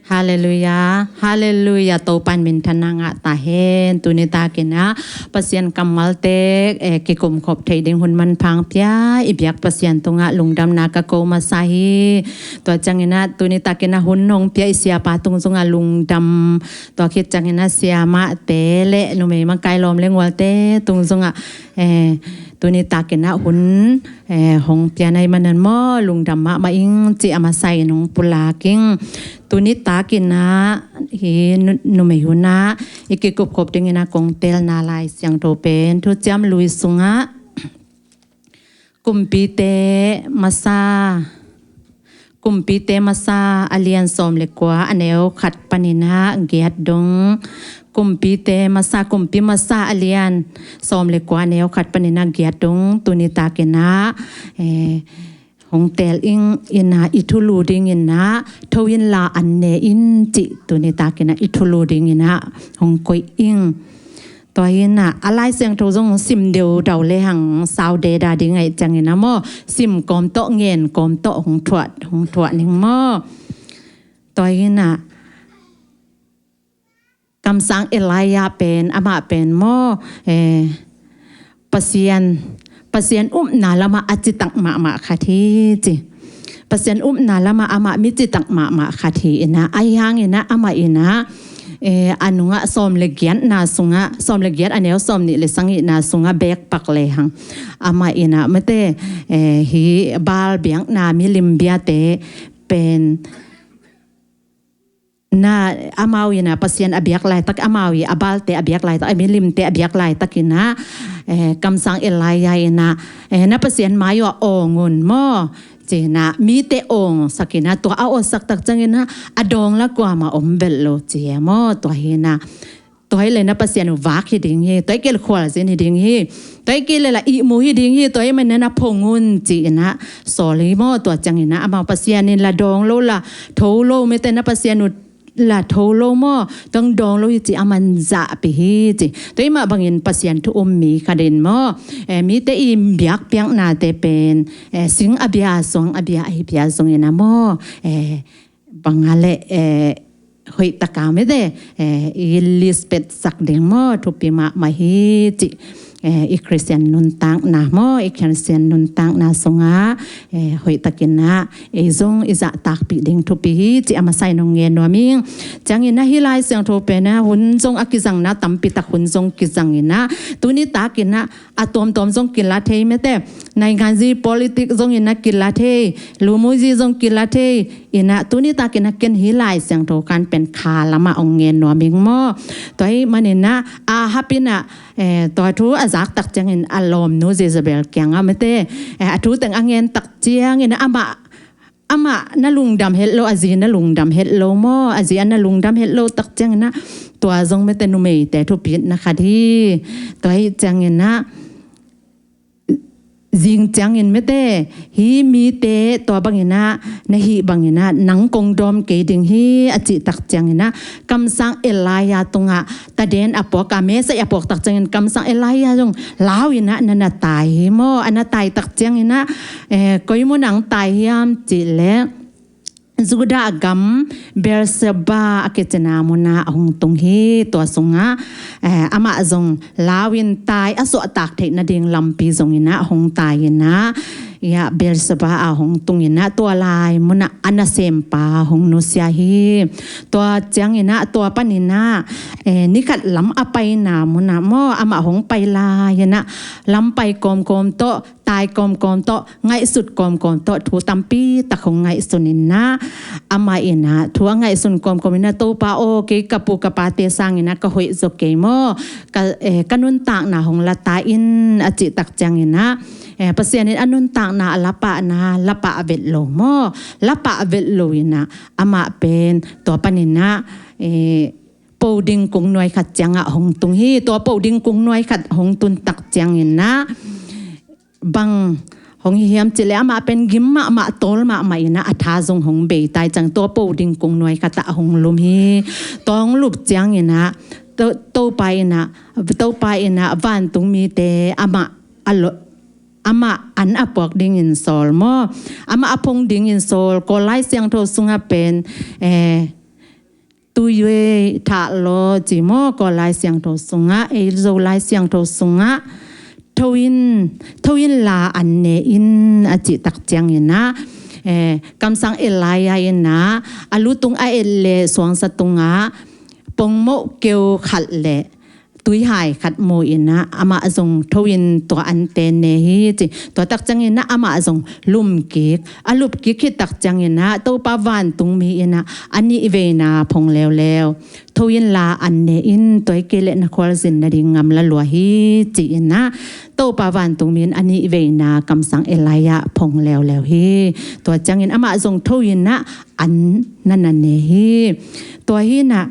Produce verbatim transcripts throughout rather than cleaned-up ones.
Halleluiah, halleluiah, Topan minthanna ngah ta hen. Tuni takin ah Pasian kammalte eh, kikumkhop thei ding hun manphang pia i biak Pasian tungah lungdamna ka ko masa hi. Tua ciangin ah tuni takin ah hun hong pia i siapa tung zongah lungdam. Tua khit ciangin ah siamahte le numei makai lawm le ngualte tung zongah eh, tuni takin ah hun eh, hong pia na hih manin maw lungdam mahmah ing ci a masa in hong pulak ing. Tuni takin ah hih nu- numei hun ah i kikupkhop dingin ah kong telna Lai Siangtho pen Thuciam Lui sungah Kumpite masa, Kumpite masa a lian sawm le kua a neu khat panin ah giat dong. Kumpite masa, Kumpi masa a lian sawm le kua a neu khat panin ah giat dong. Tuni takin ah eh, hong tel ing in ah i thulu dingin ah tho in la an ne in cih tuni takin ah i thulu dingin ah hong koih ing. Tua hi in ah a Lai Siangtho zong sim deuh dau le hang sau deda ding ahih ciangin ah maw sim kawm tawh ngen kawm tawh hong thuah hong thuah ning maw. Tua hi in ah kamsang Elijah pen amah pen maw eh, Pasian Pasian upna lamah a citak mahmah khat hi ci. Pasian upna lamah amah mi citak mahmah khat hi in ah ahi hangin ah amah in ah eh, a nungah sawm le giatna sungah sawm le giat a neu sawm nih le sagihna sungah bekpak le hang amah in ah mate eh, hih Baal biakna milim biate pen na amau in ah Pasian a biak laitak amau i a Baalte a biak laitak a milimte a biak laitakin ah eh, kamsang Elijah in ah eh, na Pasian mai uh ah awng un maw. Ci in ah mite awngsak in ah tua a awngsak tak ciangin ah a dawng la kuamah om belh lo ci e maw. Tua hi in ah tua hi le na Pasian uh vak hi ding hi. Tua hi kei le khualzin hi ding hi. Tua hi kei le la ihmu hi ding hi. Tua hi manin ah phong un ci in ah sawl hi maw. Tua ciangin ah amau Pasian in la dawng lo la tho lo mite na Pasian uh la tho lo maw. Tua dawng lo hi ci a man zahpih hi ci. Tua hi mah bangin Pasian thu um mi khat in maw eh, mite i biakpiaknate pen eh, sing a bia suang a bia ahi bia zongin ah maw eh, bang a le eh, hoih taka mite eh, i list petsak ding maw thupi mahmah hi ci. Eh, i Khristian nuntakna maw i Khristian nuntakna sungah eh, hoih takin ah ei zong i zahtakpih ding thupi hi ci a masa in hong ngen nuam ing. Ciangin ah hih Lai Siangtho pen ah hun zong a kizangna tampi tak hun zong kizangin ah tuni takin ah a tuamtuam zong kila thei mete. Nainganzi politik zongin ah kila thei, lumuizi zong kila thei. In ah tuni takin ah ken hih Lai Siangtho khan pen kha lamah hong ngen nuam ing maw. Tua hi manin ah Ahab in ah eh, tua thu a zak tak ciangin a lawmnu Jezebel kiangah mete eh, a thu teng a ngen tak ciangin ah amah amah na lungdam het lo, a zi na lungdam het lo maw, a zi a na lungdam het lo tak ciangin ah tua zong mete numeite thupitna khat hi. Tua hi ciangin ah zing ciangin mete hih mite tua bangin ah na hih bangin ah nang kong dawm kei ding hi a cih tak ciangin ah kamsang Elijah tungah taden a puak a mesei a puak tak ciangin kamsang Elijah zong lau in ah na na tai hi maw. A na tai tak ciangin ah eh, koi mun ah hong tai hiam cih leh Judah gam Beersheba a kicina munah a hong tung hi. Tua sungah eh, amah zong lau in tai a suahtak theih nading lampi zongin ah hong tai in ah ia Beersheba a hong tung in ah tua lai munah a nasempa hong nusia hi. Tua ciangin ah tua panin ah eh, nikhat lam a paina munah maw amah hong pai lai in ah lam pai kawmkawm tawh tai kawmkawm tawh ngaihsut kawmkawm tawh thu tampi tak hong ngaihsun in ah amah in ah thu a ngaihsun kawmkawm in ah Topa aw kei ka pu ka pate sangin ah ka hoih zaw kei maw, ka, eh, ka nuntakna hong la ta in a cih tak ciangin ah eh, Pasian in a nuntakna a la pahna la pah a vet lo maw, la pah a vet lo in ah amah pen tua panin ah eh, po ding kung nuai khat ciangah hong tung hi. Tua po ding kung nuai khat hong tun tak ciangin ah bang hong hi hiam cih leh amah pen gim mahmah tawl mahmah in ah a tha zong hong bei tai ciang tua po ding kung nuai khat ah hong lum hi. Tua hong lup ciangin ah To- Topa in ah Topa in ah vantung mite amah a lo- amah an a puak dingin sawl maw, amah a phong dingin sawl. Kawl Lai Siangtho sungah pen eh, tui thah law ci maw, Kawl Lai Siangtho sungah, ei Zo Lai Siangtho sungah, tho in, tho in la an ne in a cih tak ciangin ah, eh, kamsang Elijah in ah, a lu tung a et le suangsa tungah pongmoh keu khat le tuihai khat mu in ah, amah zong tho in tua ante ne hi ci. Tua tak ciangin ah amah zong lum kik, a lup kik khit tak ciangin ah Topa vantungmi in ah a nih veina phong leuleu, tho in la an ne in, tua hi kei leh na khualzin nading ngam la lua hi ci in ah Topa vantungmi in a nih veina kamsang Elijah phong leuleu hi. Tua ciangin amah zong tho in ah an na na ne hi. Tua hi in ah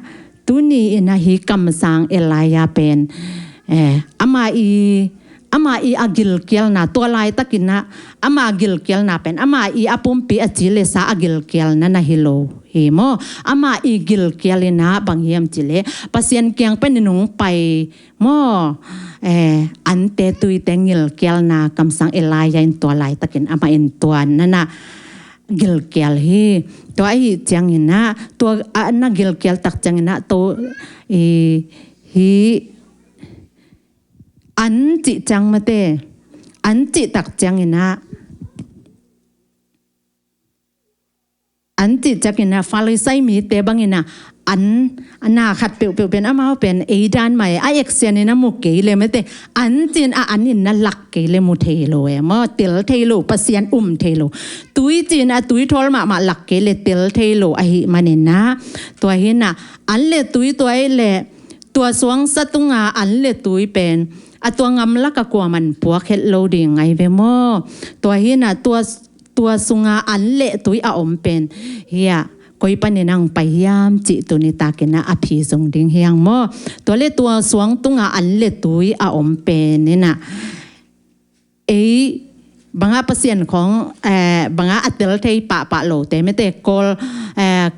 tuni in ah hih kamsang Elijah pen, eh, ama i, ama i a gilkialna, tua laitakin ah ama gilkialna pen ama i a pumpi a ci le sa a gilkialna na hi lo hi maw. Ama i gilkial in ah bang hiam ci le, Pasian kiang panin hong pai maw, eh, ante tuite gilkialna kamsang Elijah in tua laitakin amah in tua na na gilkial hi. Tua ahi ciangin ah, tua a na gilkial tak ciangin ah, tua i, hi, an cih ciang mate, an cih tak ciangin ah, an cih ciangin ah, Farisai mite bangin ah, an, na khat peuhpeuh pen amau pen ei dan mah e, a action in a mu kei le mate, an cin a an in na lak kei le mu thei lo e maw, tel thei lo, Pasian um thei lo. Tui cin a tui thawl mahmah lak kei le tel thei lo ahih manin ah, tua hi in ah, an le tui tua hi le, tua suangsa tunga an le tui pen a tua gamlak a kuaman puak het lo ding ngai ve maw. Tua hi in ah tua, tua sunga an le tui a om pen hi a, koi panin ang pai hiam cih tuni takin ah a phi zong ding hi hang maw. Tua le tua suang tunga an le tui a om pen in ah, ei, banga Pasian khong, eh, banga a tel thei pahpah lote mate, Kawl, eh,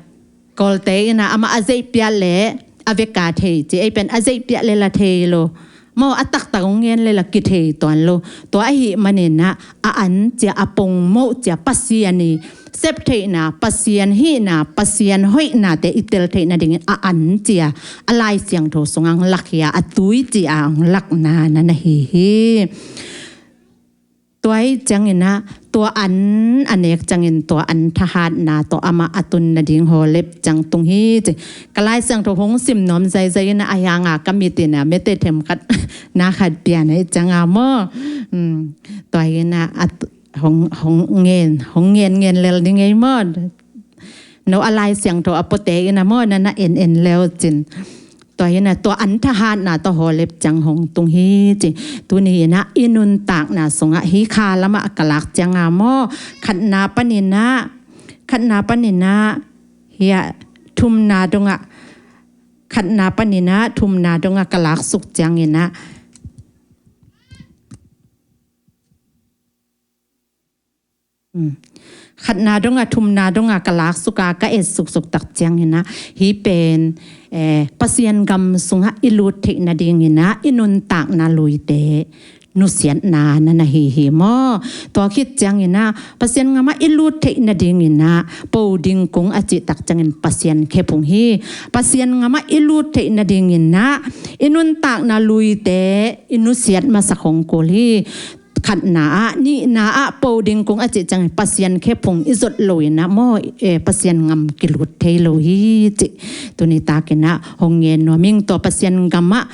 Kawlte in ah amah a zeihpiah le a veka thei ci, ei pen a zeihpiah le la thei lo maw, a taktak hong ngen le la kithei tuan lo. Tua ahih manin ah a an cia, a pongmoh cia, Pasian i sep theihna, Pasian hihna, Pasian hoihnate i tel theih nadingin a an cia a Lai Siangtho sungah hong lak hi a, a tui cia hong lakna na na hi hi. Tua hi ciangin ah, tua an a nek ciangin tua an thahatna tawh amah a tun nading hawlep ciang tung hi ci. Ka Lai Siangtho hong sim nuam zaizai in ah, a hiang a ka mit in ah mate themkhat na khat pian hi ciang a maw. Hmm. Tua hi in ah, a t-, hong, hong ngen, hong ngen ngen lel ding ei maw. No a Lai Siangtho a puate in ah maw, na na en en leu cin. Tua hi in ah, tua an thahatna tawh hawlep ciang hong tung hi ci. Tuni in ah i nuntakna sungah hih kha lamah ka lak ciang a maw, khatna panin ah, khatna panin ah, hi a, thumna dongah, khatna panin ah thumna dongah ka laksuk ciangin ah, hmm, khatna dongah thumna dongah ka laksuk a, ka et suksuk tak ciangin ah, hih pen, eh, Pasian gam sungah i lut theih nadingin ah i nuntakna luite nusiatna na na hi hi maw. Tua khit ciangin ah, Pasian gamah i lut theih nadingin ah, po ding kung a cih tak ciangin Pasian khephung hi. Pasian gamah i lut theih nadingin ah, i nuntakna luite i nusiat masak hong kul hi. Khatna ah, nihna ah, po ding kung a cih ciang Pasian khephung i zot lo in ah maw, eh, Pasian gam kilut thei lo hi cih. Tuni takin ah hong ngen nuam ing. Tua Pasian gamah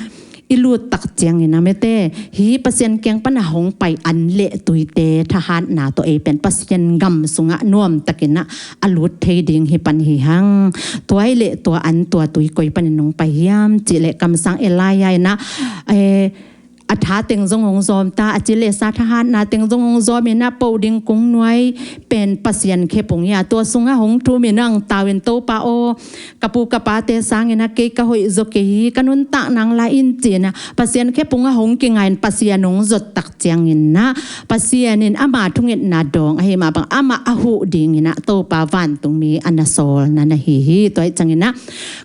i lut tak ciangin ah mate, hih Pasian kiang pan a hong pai an le tuite thahatna tawh ei pen Pasian gam sungah nuam takin ah a lut thei ding hi pan hi hang. Tua hi leh tua an tua tui koi panin hong pai hiam cih leh kamsang Elijah in ah, eh, a tha teng zong hong zawm ta, a ci le sa thahatna teng zong hong zawm in ah, po ding kung nuai pen Pasian khephung hi a, tua sungah hong thum in ah, ang tau in, Topa aw, ka pu ka pate sangin ah kei ka hoih zaw kei hi, ka nuntak nang la in ci in ah, Pasian khephung ah hong kinga in Pasian hong zot tak ciangin ah, Pasian in ama thungetna dawng ahi mah bang amah a huh dingin ah Topa vantungmi a na sawlna na hi hi. Tua hi ciangin ah,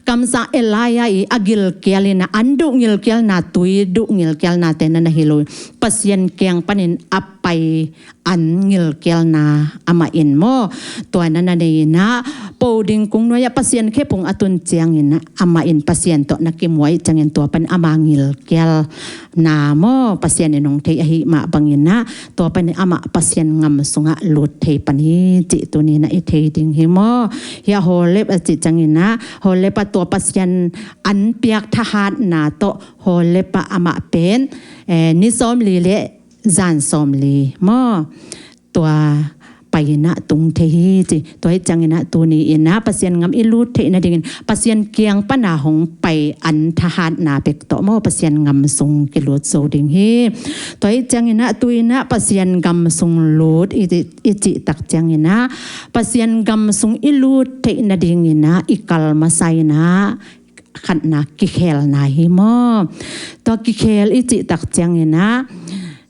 kamsang Elijah i a gilkial in ah, an duh gilkialna, tui duh gilkialnate na na hi lo. Pasian kiang panin a pai an ngilkialna amah in maw, tua na na nei in ah, po ding kung nuai ah Pasian khephung a tun ciangin ah, amah in Pasian tawh na kimu ahih ciangin tua pan ama ngilkialna maw, Pasian in hong thei ahih mah bangin ah, tua pan amah Pasian ngam sungah lut thei pan hi cih tuni in ah i thei ding hi maw. Hiah Horeb a cih ciangin ah, Horeb ah tua Pasian an piak thahatna tawh Horeb ah amah pen, eh, ni sawmli le zan sawmli maw, tua pai in ah tung thei hi ci. Tua ahih ciangin ah tuni in ah Pasian ngam i lut theih nadingin Pasian kiang pan a hong pai an thahatna bek tawh maw, Pasian ngam sung kilut zo ding hi. Tua ahih ciangin ah tu in ah Pasian gam sung lut i, i cih tak ciangin ah, Pasian gam sung i lut theih nadingin ah i kal masa in ah, khatna kikhelna hi maw. Tua kikhel i cih tak ciangin ah,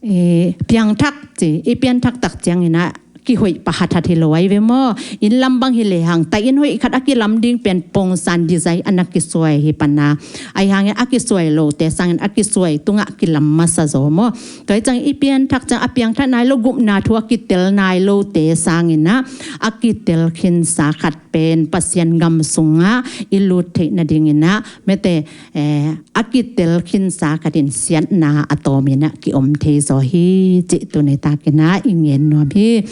eh, piangthak ci, i pianthak tak ciangin ah, kihoih pah hathat hi lo ahi ve maw. Inn lam bang hi lehang, tai inn hoih khat a kilam ding pen pongsan design a na kisuai hi pan a, ahi hangin a kisuai lote sangin a kisuai tungah kilam masa zaw maw. Tua ahih ciang i pianthak ciang a piangthak nai lo, gupna thu a kitel nai lote sangin ah, a kitel khinsa khat pen Pasian gam sungah i lut theih nadingin ah, mete, eh, a kitel khinsa khat in siatna a tawm in ah ki-om thei zaw hi cih tuni takin ah i ngen nuam hi.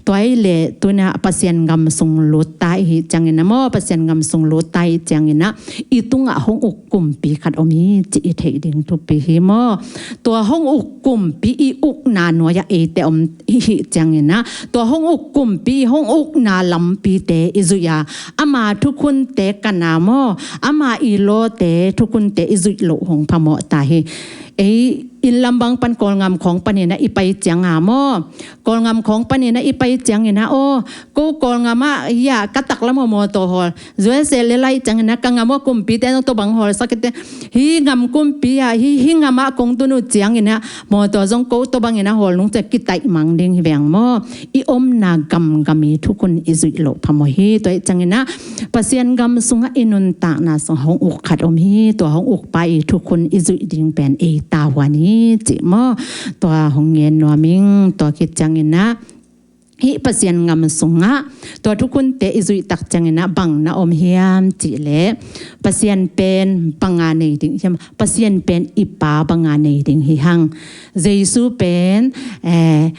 Tua ahih leh tu in ah Pasian gam sung lut ta i hih ciangin ah maw, Pasian gam sung lut ta i hih ciangin ah, i tungah hong uk kumpi khat om hi cih i theih ding thupi hi maw. Tua hong uk kumpi i ukna nuai ah eite om i hih ciangin ah, tua hong uk kumpi i hong ukna lampite i zuih a, ama thukhunte kan a maw, ama i lawte thukhunte i zuih loh hong phamawh ta hi. Ei inn lam bang pan Kawlngam khawng panin ah i pai ciang a maw, Kawlngam khawng panin ah i pai ciangin ah, aw, ko Kawlngam ah, hiah ka tak lam aw mawtaw hawl, zuai se le lai ciangin ah, ka ngam aw kumpite zong tua bang hawlsak kite, hih ngam kumpi ah, hih, hih ngam ah kong tun uh ciangin ah, mawtaw zong ko tua bangin ah hawl nung ciang kitaih mang ding hi veng maw. I omna gamgam i thukhun i zuih loh phamawh hi. Tua ahih ciangin ah Pasian gam sungah i nuntakna sungah hong uk khat om hi. Tua hong ukpa i thukhun i zuih ding pen ei tavuan hi cih maw. Tua hong ngen nuam ing. Tua khit ciangin ah hih Pasian gam sungah tua thukhunte i zuih tak ciangin ah bang na om hiam cih leh, Pasian pen bang a nei ding hiam, Pasian pen i Pa bang a nei ding hi hang. Jesu pen, eh,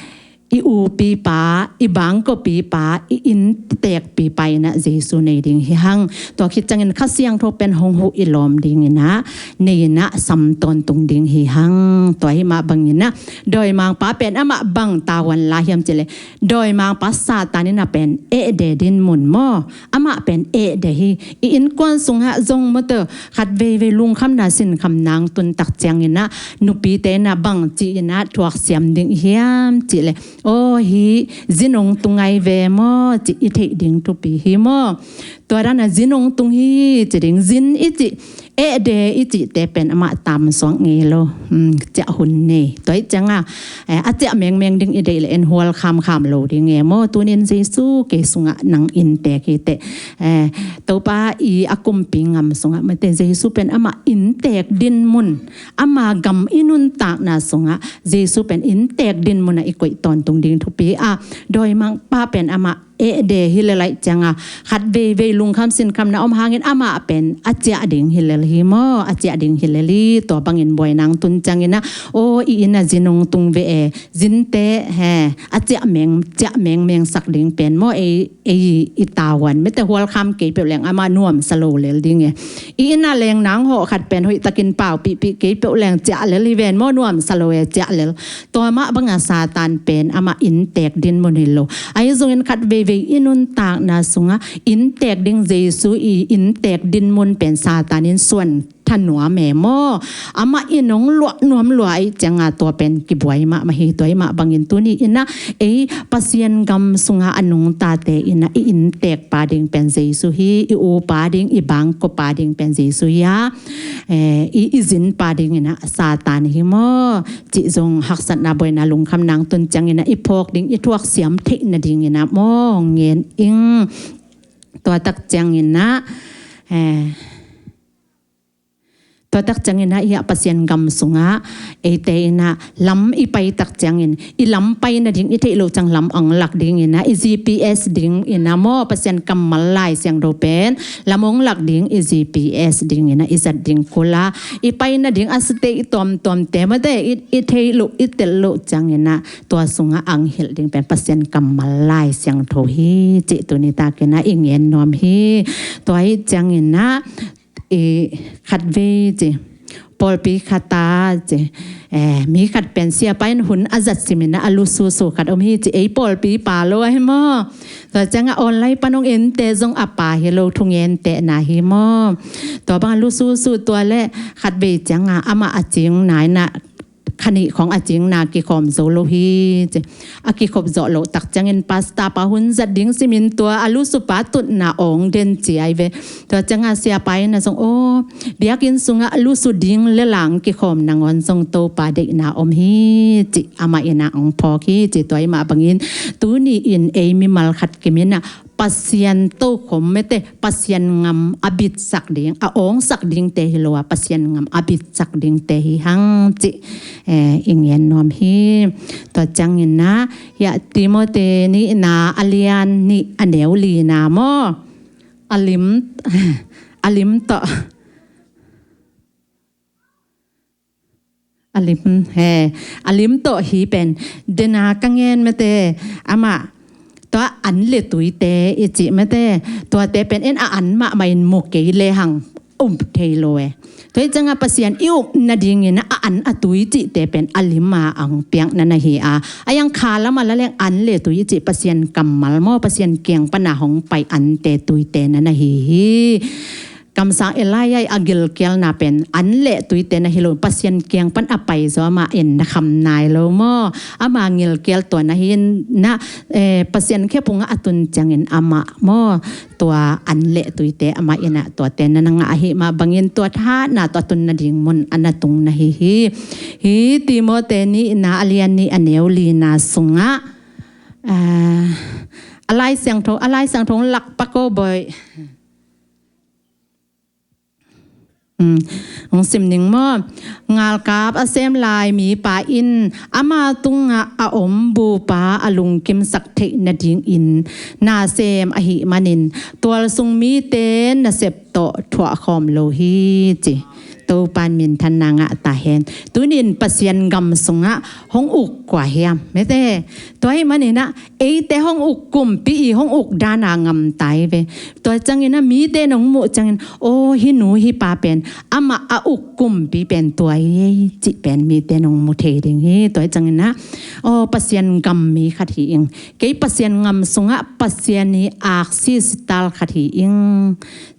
i upipa, i bangkopipa, i inntekpipa in ah Jesu nei ding hi hang. Tua khit ciangin Kha Siangtho pen hong huh i lawm dingin ah, nei in ah sam tawntung ding hi hang. Tua ahih mah bangin ah dawimangpa pen amah bang tavuan la hiam cih leh, dawimangpa Satan in ah pen ehde dinmun maw, amah pen ehde hi. I innkuan sungah zong mawtaw khat veivei lungkhamna sinkhamna hong tun tak ciangin ah nupite in ah bang ci in ah thuaksiam ding hiam cih leh, aw, hih zin hong tung ahi ve maw cih i theih ding thupi hi maw. Tua dan ah zin hong tung hi ci ding, zin i cih, ehde i cihte pen amah tamsuak ngei lo, hmm, ciah hun nei. Tua ahih ciang a, eh, a ciah mengmeng ding i deih leh en hual khamkham lo ding e maw. Tunin Jesu kei sungah nang inntek hi teh, eh, Topa i a kumpi gam sungah mate Jesu pen amah inntek dinmun, ama gam i nuntakna sungah Jesu pen inntek dinmun ah i koih tawntung ding thupi a, dawimangpa pen amah ehde hi lel ahih ciang a, khat veivei lungkham sinkhamna om hangin amah pen a ciah ding hi lel hi maw, a ciah ding hi lel hi. Tua bangin buaina hong tun ciangin ah, aw, i inn ah zin hong tung ve e, zinte, he, a ciah meng, ciah mengmeng sak ding pen maw, ei, ei i tavuan, mete hual kham kei peuh leng amah nuamsa lo lel ding e. I inn ah leng nang hawh khat pen hoih takin paupihpih kei peuh leng ciah lel hi ven maw, nuamsa lo e, ciah lel. Tua mah bangah Satan pen amah inntek dinmun hi lo. Ahi zongin khat veivei i nuntakna sungah inntek ding Jesu i inntek dinmun pen Satan in suan thanuam e maw. Amah in hong luah nuam lua ahih ciang a tua pen kibuai mahmah hi. Tua ahih mah bangin tuni in ah ei Pasian gam sungah a nungtate in ah i inntekpa ding pen Jesu hi, i upa ding, i bangkopa ding pen Jesu hi a, eh, i, i zinpa ding in ah Satan hi maw. Cih zong haksatna buaina lungkhamna hong tun ciangin ah i phawk ding, i thuaksiam theih nadingin ah maw, ngen ing. Tua tak ciangin ah, eh, Tua tak ciangin ah, hiah Pasian gam sungah eite in ah lam i pai tak ciangin, i lam pai nading i theih loh ciang lam ong lak dingin ah, i G P S dingin ah maw, Pasian kammal Lai Siangtho pen lam ong lak ding i G P S dingin ah i zat ding kul a, i pai nading a state i tuamtuamte mate i, i theih loh, i tel loh ciangin ah, tua sungah ong hilh ding pen Pasian kammal Lai Siangtho hi cih tuni takin ah i gen nuam hi. Tua hi ciangin ah, i khatvei ci, pawlpi khat ah ci, eh, mi khat pen siapa in hun a zat simin ah a lususu khat om hi ci, ei pawlpi pa lo ahi maw. Tua ciangah online pan ong ente zong a pa hi lo, thungentehna hi maw. Tua bang a lususu, tua le khatvei ciangah amah a cingna in ah, kha nih khawng a cingna kikhawm zo lo hi ci. A kikhop zawh loh tak ciangin pastor pa hun zat ding simin tua a lusupa tutna ong den ci ai ve. Tua ciangah siapa in ah zong, aw, biakinn sungah lusu ding le lang kikhawm nangawn zong Topa deihna om hi ci, amah in ah ong phawk hi ci. Tua hi mah bangin tuni in ei mimal khat kim in ah Pasian tokhom mate, Pasian gam a bitsak ding, a ongsak dingte hi lo a, Pasian gam a bitsak dingte hi hang cih, eh, i gen nuam hi. Tua ciangin ah, hiah Timothy nihna a lian nih a neu lina maw, a lim, a lim tawh. A lim, he, a lim tawh hi pen, dena ka gen mate, amah, tua an le tuite i cih mate, tuate pen en a an mahmah in mu kei le hang um thei lo e. Tua hi ciangah Pasian i up nadingin a an a tui cihte pen a lim a ong piakna na hi a, a yang kha lam a la leng an le tui i cih Pasian kammal maw, Pasian kiang pana hong pai ante tuite na na hi hi. Kamsang Elijah a gilkialna pen an le tuite na hi lo, Pasian kiang pan a pai zaw amah in na kham nai lo maw. Ama gilkial tua na hi na, eh, Pasian khephungah a tun ciangin amah maw, tua an le tuite amah in ah tuate na na ngah ahi mah bangin tua thahatna tua tun nading mun a na tung na hi hi. Hi Timothy nihna a lian nih a neu lina sungah, ah, a Lai Siangtho, a Lai Siangtho lak pak o boih. Hmm. Hong sim ning maw? Ngalkap a sem lai mipa in ama tungah a om bupa a lungkimsak theih nadingin nasem ahih manin tualsung mite nasep tawh thuahkhawm lo hi ci. Topan minthanna ngah ta hen. Tunin Pasian gam sungah hong uk kua hiam? Mete, tua ahih manin ah eite hong uk kumpi i hong uk dana ngam ta hi ve. Tua ciangin ah mite nong muh ciangin, aw, hih nu hih pa pen amah a uk kumpi pen tua hi cih pen mite nong mu thei ding hi. Tua ciangin ah, aw, Pasian gam mi khat hi ing, kei Pasian gam sungah Pasian i aksi sital khat hi ing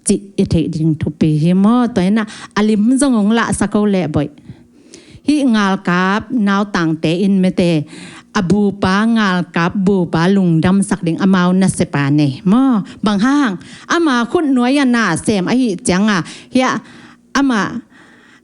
cih i theih ding thupi hi maw. Tua in ah a lim zong hong lahsak o leh boih. Hih ngalkap nautangte in mete, a bupa, ngalkap bupa lungdamsak ding amau nasepa nei maw. Bang hang, ama khutnuai a nasem ahih ciangah, hiah ama,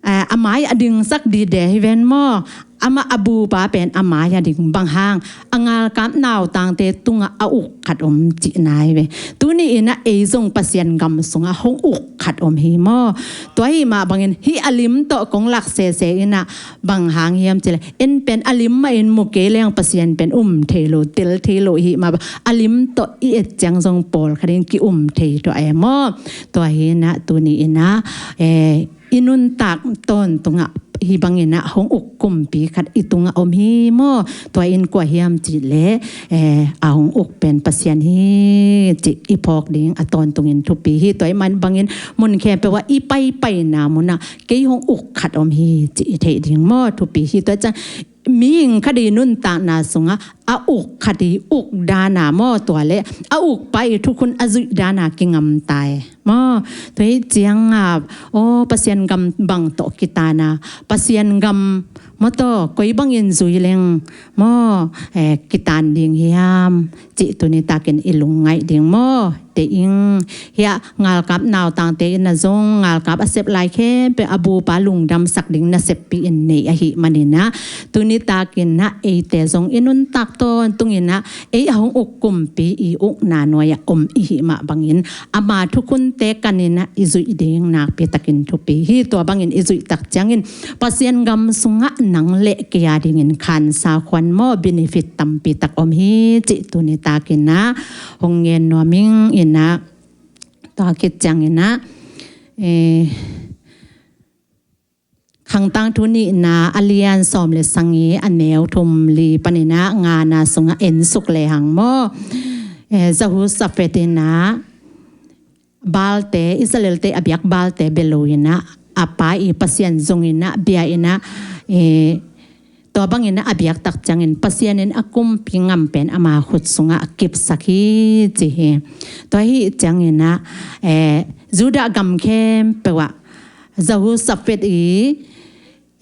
eh, a mai a dingsak dide hi ven maw. Ama a bupa pen a mai a ding, bang hang, a ngalkap nautangte tungah a uk khat om cihna hi ve. Tuni in ah ei zong Pasian gam sungah hong uk khat om hi maw. Tua ahih mah bangin hih a lim tawh kong lak sese in ah bang hang hiam cih leh, en pen a lim mah in mu kei leng Pasian pen um thei lo, tel thei lo ahih mah bang a lim tawh i et ciang zong pawlkhat in ki-um thei tuah e maw. Tua hi in ah tuni in ah, eh, i nuntak tawntungah hih bangin ah hong uk kumpi khat i tungah om hi maw. Tua in kua hiam cih leh, eh, a hong uk pen Pasian hi cih i phawk ding a tawntungin thupi hi. Tua ahih mah bangin mun khempeuh ah i paipaina munah kei hong uk khat om hi cih i theih ding maw, thupi hi. Tua ciang mihing khat i nuntakna sungah a uk khat i uk dana maw, tua le a ukpa i thukhun a zuih dana kingam ta e maw. Tua hi ciangah, aw, Pasian gam bang tawh kitana, Pasian gam maw tawh koi bangin zui leng maw, eh, kitan ding hiam cih tuni takin i lungngaih ding maw. Te ing, hiah ngalkap nautangte in ah zong ngalkap a sep lai khempeuh a bupa lungdamsak ding naseppih in nei ahih manin ah, tuni takin ah eite zong i nuntak tawntunginah ei a hong uk kumpi i ukna nuai-ah om i hih mah bangin ama thukhunte kaninah i zuih ding nakpitakin thupi hi. Tua bangin i zuih tak ciangin Pasian gam sungah nang le kei a dingin khansa khuan maw, benefit tampitak om hi cih tuni takinah hong ngen nuam ing. Inah tua khit cianginah eh, Khangtang Thu nihna a lian sawm le sagih a neu thum li paninah ngana sungah ensuk lehang maw, eh, Jehoshaphat inah Baalte, Israelte a biak Baalte bia lo inah a pa i Pasian zong inah bia inah, eh, tua bangin a biak tak ciangin Pasian in a kumpi ngam pen ama khut sungah a kipsak hi ci hi. Tua hi cianginah eh, Judah gam khempeuh ah Jehoshaphat i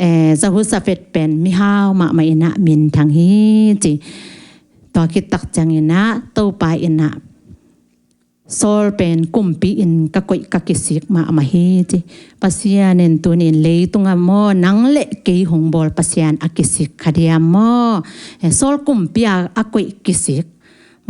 eh, Jehoshaphat pen mihau mahmah inah minthang hi ci. Tua khit tak cianginah Topa inah Saul pen kumpi in ka koih ka kisik mahmah hi ci. Pasian in tuni in leitungah maw nang le kei hong bawl Pasian a kisik kha diam maw? Eh, Saul kumpi a a koih kisik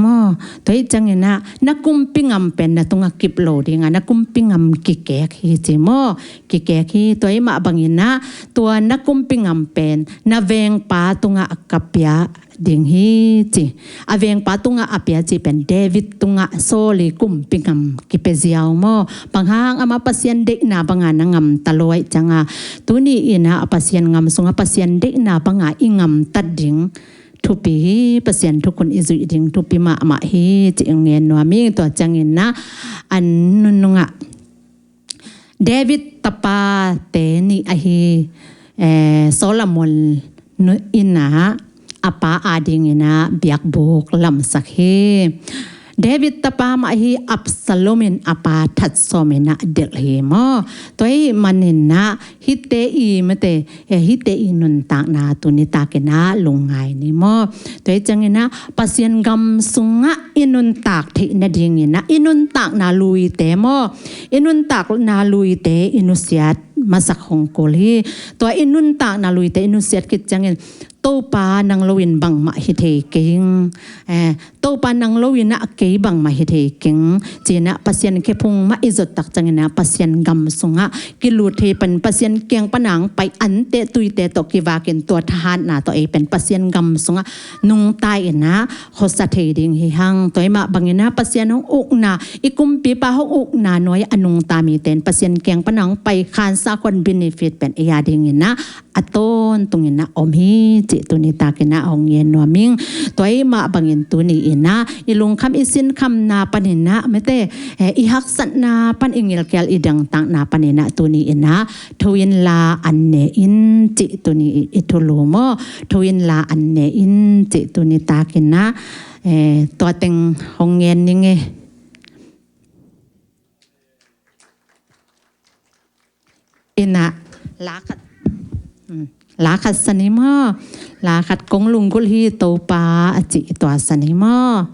maw? Tua hi cianginah na kumpi ngam pen na tungah kip lo dingah na kumpi ngam kikek hi ci maw? Kikek hi. Tua hi mah banginah tua na kumpi ngam pen na vengpa tungah ka pia ding hi ci. A vengpa tungah a pia ci pen David tungah Saul i kumpi ngam kipia ziau maw? Bang hang amah Pasian deihna banga na ngam ta lo ahih cianga tuni inah a Pasian gam sungah Pasian deihna banga i ngam ta ding thupi hi. Pasian thukhun i zuih ding thupi mahmah hi ci-in ngen nuam ing. Tua cianginah a nunungah David tapate nih ahi eh, Solomon nu-, inah a pa a dinginah biakbuk lamsak hi. David tapa mah hi Absalom in a pa that sawm inah delh hi maw? Tua hi maninah hihte i mate eh, hihte i nuntakna tuni takinah lungngai ni maw? Tua hi cianginah Pasian gam sungah i nuntak theih nadinginah i nuntakna luite maw? I nuntakna luite i nusiat masak hong kul hi. Tua i nuntakna luite i nusiat khit ciangin Topa nang loin bangmah hi thei keng. Eh, Topa nang loinah kei bangmah hi thei keng. Cinah Pasian khephung mah i zot tak cianginah Pasian gam sungah kilut thei pan Pasian kiang pana hong pai ante tuite tawh kivakin tua thahatna tawh ei pen Pasian gam sungah nungta inah khuasa thei ding hi hang. Tua hi mah banginah Pasian hong ukna i kumpipa hong ukna nuai a nungta mite in Pasian kiang pana hong pai khansa khuan benefit pen ei a dinginah a tawntunginah om hi cih tuni takinah hong ngen nuam ing. Tua hi mah bangin tuni inah i lungkham i sinkhamna paninah mate eh, i haksatna pan i ngilkial i dangtakna paninah tuni inah tho inla an ne in cih tuni i, i thulu maw? Tho inla an ne in cih tuni takinah eh, tua teng hong ngen ning e. Inah la khat, hmm, la khat sa ni maw? La khat kong lunggulh hi Topa a cih tua sa ni maw?